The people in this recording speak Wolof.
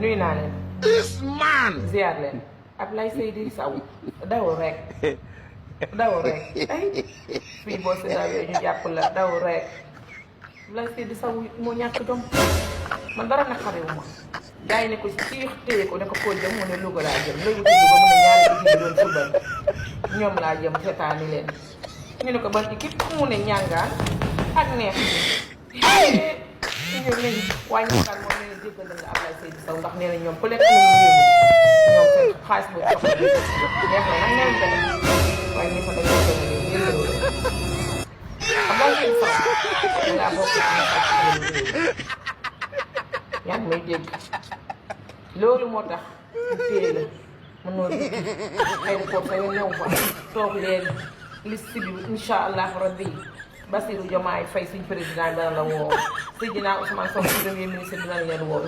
nuyu naa leen. This man. ziar leen. Ablaye Seydi Sow dawul rek dawul rek ay fii boo si dawee ñu jàpp la dawul rek Ablaye Seydi Sow moo ñàkk jom man dara naqariwu ma gars yi ne ko si téye ko ne ko foo jëm mu ne Louga laa jëm léegi ci Louga mu ne ñaari équipe doon football ñoom laa jëm seetaani leen ñu ne ko ban équipe mu ne ñàngaan ak neex ñëw nañu waaye ñàngaan moom nee na jéggal na nga Ablaye Seydi Sow ndax nee na ñoom ku lekk nañu yéegu ñoom seen xaalis bu jox la neex na nag neen benn waaye ñu ko dañoo gën a ñëw jéggalu Ablaye Seydi Sow dangaa bokk ci yaa ngi may dégg loolu moo tax ñu téye la mënoo dugg aéroport sa yoon ñëw fa toog leen liste bi incha allah rabbi Bassirou Diomaye Faye suñ président dana la woo Seydina Ousmane Sonko premier ministre dina leen woo